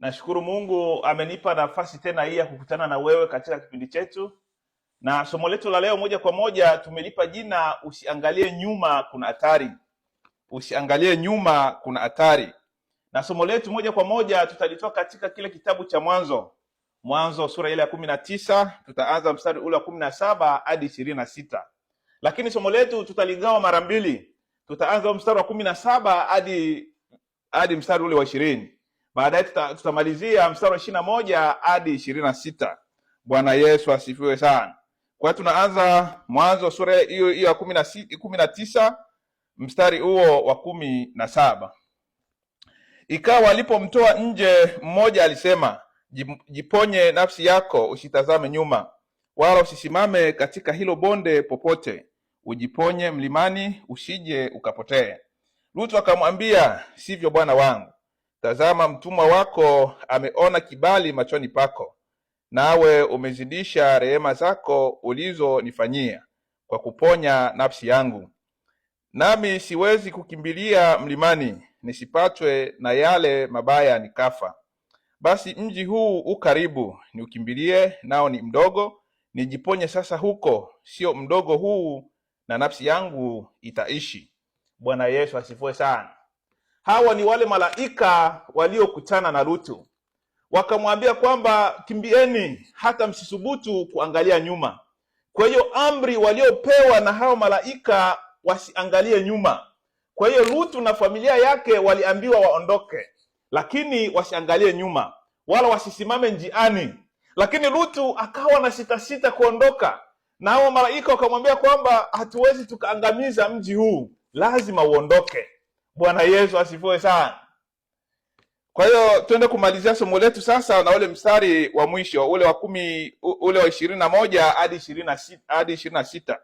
Nashukuru Mungu amenipa nafasi tena hii ya kukutana na wewe katika kipindi chetu, na somo letu la leo moja kwa moja tumelipa jina usiangalie nyuma, kuna hatari. Usiangalie nyuma, kuna hatari. Na somo letu moja kwa moja tutalitoa katika kile kitabu cha Mwanzo, Mwanzo sura ile ya 19, tutaanza mstari ule wa 17 hadi 26. Lakini somo letu tutaligawa mara mbili, tutaanza mstari wa 17 hadi mstari ule wa 20. Baadaye tutamalizia mstari wa 21 hadi 26. Bwana Yesu asifiwe sana. Kwa hiyo tunaanza Mwanzo sura hiyo hiyo ya 19 mstari huo wa 17. Ikawa alipomtoa nje, mmoja alisema, jiponye nafsi yako, usitazame nyuma, wala usisimame katika hilo bonde popote, ujiponye mlimani, usije ukapotea. Lutu akamwambia, sivyo bwana wangu, tazama, mtumwa wako ameona kibali machoni pako, nawe umezidisha rehema zako ulizonifanyia kwa kuponya nafsi yangu. Nami siwezi kukimbilia mlimani, nisipatwe na yale mabaya nikafa. Basi mji huu u karibu, niukimbilie, nao ni mdogo, nijiponye sasa huko, sio mdogo huu, na nafsi yangu itaishi. Bwana Yesu asifiwe sana. Hawa ni wale malaika waliokutana na Lutu, wakamwambia kwamba kimbieni, hata msisubutu kuangalia nyuma. Kwa hiyo amri waliopewa na hao malaika wasiangalie nyuma. Kwa hiyo Lutu na familia yake waliambiwa waondoke, lakini wasiangalie nyuma wala wasisimame njiani. Lakini Lutu akawa na sita sita kuondoka, na hao malaika wakamwambia kwamba hatuwezi tukaangamiza mji huu, lazima uondoke. Bwana Yesu asifiwe sana. Kwa hiyo twende kumalizia somo letu sasa na ule mstari wa mwisho ule wa 10, ule wa 21 hadi 26, hadi 26.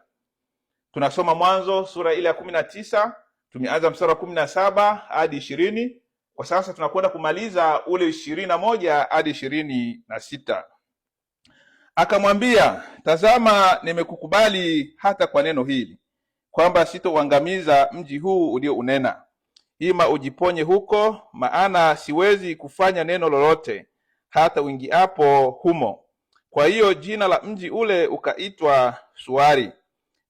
Tunasoma Mwanzo sura ile ya 19, tumeanza mstari wa 17 hadi 20. Kwa sasa tunakwenda kumaliza ule 21 hadi 26. Akamwambia, tazama, nimekukubali hata kwa neno hili, kwamba sitouangamiza mji huu uliounena. Ima ujiponye huko, maana siwezi kufanya neno lolote hata uingiapo humo. Kwa hiyo jina la mji ule ukaitwa Soari.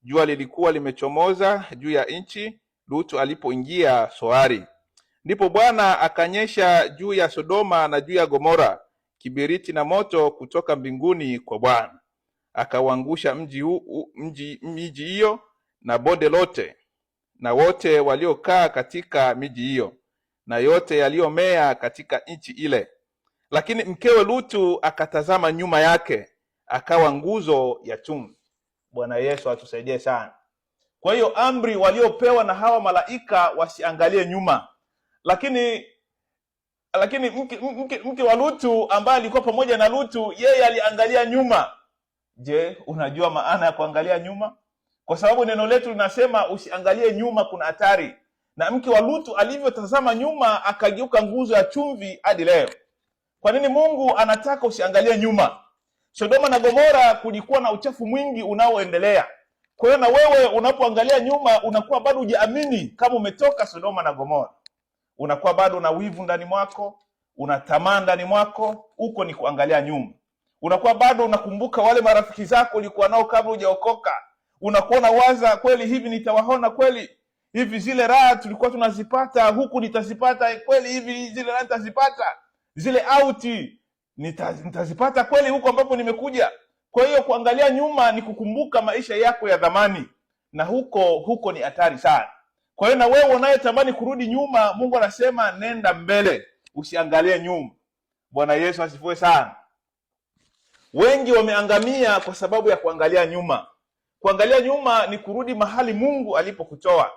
Jua lilikuwa limechomoza juu ya nchi Lutu alipoingia Soari. Ndipo Bwana akanyesha juu ya Sodoma na juu ya Gomora kibiriti na moto kutoka mbinguni kwa Bwana, akauangusha miji hiyo na bonde lote na wote waliokaa katika miji hiyo na yote yaliyomea katika nchi ile. Lakini mkewe Lutu akatazama nyuma yake, akawa nguzo ya chumvi. Bwana Yesu atusaidie sana. Kwa hiyo amri waliopewa na hawa malaika wasiangalie nyuma, lakini mke wa Lutu ambaye alikuwa pamoja na Lutu, yeye aliangalia nyuma. Je, unajua maana ya kuangalia nyuma? Kwa sababu neno letu linasema usiangalie nyuma, kuna hatari. Na mke wa Lutu alivyotazama nyuma akageuka nguzo ya chumvi hadi leo. Kwa nini Mungu anataka usiangalie nyuma? Sodoma na Gomora kulikuwa na uchafu mwingi unaoendelea. Kwa hiyo na wewe unapoangalia nyuma unakuwa bado hujaamini kama umetoka Sodoma na Gomora. Unakuwa bado una wivu ndani mwako, una tamaa ndani mwako, huko ni kuangalia nyuma. Unakuwa bado unakumbuka wale marafiki zako ulikuwa nao kabla hujaokoka. Unakuwa unawaza kweli, hivi nitawaona kweli? Hivi zile raha tulikuwa tunazipata huku nitazipata kweli? Hivi zile raha nitazipata? Zile auti nitazipata kweli huku ambapo nimekuja? Kwa hiyo kuangalia nyuma ni kukumbuka maisha yako ya dhamani, na huko ni hatari sana. Kwa hiyo na wewe unayetamani kurudi nyuma, Mungu anasema nenda mbele, usiangalie nyuma. Bwana Yesu asifiwe sana. Wengi wameangamia kwa sababu ya kuangalia nyuma. Kuangalia nyuma ni kurudi mahali Mungu alipokutoa.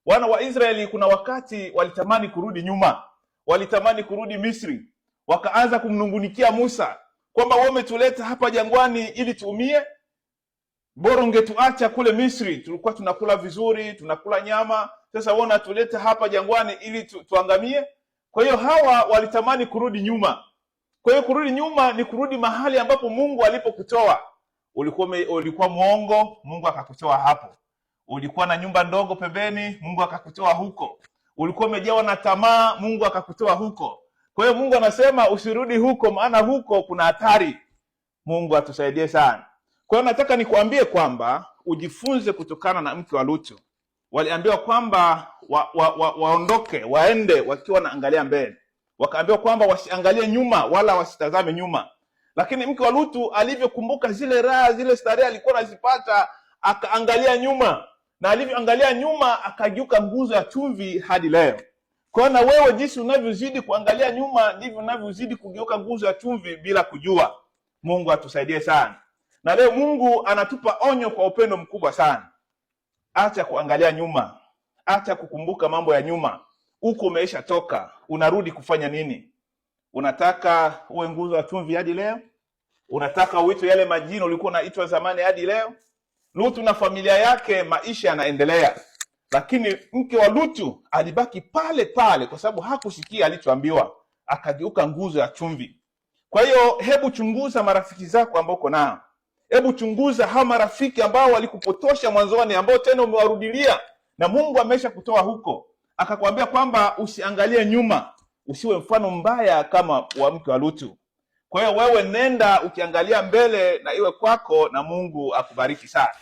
Wana wa Israeli kuna wakati walitamani kurudi nyuma, walitamani kurudi Misri, wakaanza kumnungunikia Musa kwamba wewe umetuleta hapa jangwani ili tuumie, bora ungetuacha kule Misri, tulikuwa tunakula vizuri, tunakula nyama, sasa wewe unatuleta hapa jangwani ili tuangamie. Kwa hiyo hawa walitamani kurudi nyuma. Kwa hiyo kurudi nyuma ni kurudi mahali ambapo Mungu alipokutoa. Ulikuwa mwongo, Mungu akakutoa hapo. Ulikuwa na nyumba ndogo pembeni, Mungu akakutoa huko. Ulikuwa umejawa na tamaa, Mungu akakutoa huko. Kwa hiyo Mungu anasema usirudi huko, maana huko kuna hatari. Mungu atusaidie sana. Kwa hiyo nataka nikuambie kwamba ujifunze kutokana na mke wa Lutu. Waliambiwa kwamba waondoke waende wakiwa wanaangalia mbele, wakaambiwa kwamba wasiangalie nyuma wala wasitazame nyuma. Lakini mke wa Lutu alivyokumbuka zile raha, zile starehe alikuwa anazipata, akaangalia nyuma, na alivyoangalia nyuma akageuka nguzo ya chumvi hadi leo. Kwa hiyo na wewe jinsi unavyozidi kuangalia nyuma ndivyo unavyozidi kugeuka nguzo ya chumvi bila kujua. Mungu atusaidie sana. Na leo Mungu anatupa onyo kwa upendo mkubwa sana. Acha kuangalia nyuma, acha kukumbuka mambo ya nyuma. Huko umeisha toka, unarudi kufanya nini? Unataka uwe nguzo ya chumvi hadi leo? Unataka uitwe yale majina ulikuwa unaitwa zamani hadi leo? Lutu na familia yake, maisha yanaendelea, lakini mke wa Lutu alibaki pale pale kwa sababu hakusikia alichoambiwa, akageuka nguzo ya chumvi. Kwa hiyo hebu chunguza marafiki zako ambao uko nao. Hebu chunguza hao marafiki ambao walikupotosha mwanzoni, ambao tena umewarudilia na Mungu amesha kutoa huko, akakwambia kwamba usiangalie nyuma, usiwe mfano mbaya kama wa mke wa Lutu. Kwa hiyo wewe nenda ukiangalia mbele na iwe kwako, na Mungu akubariki sana.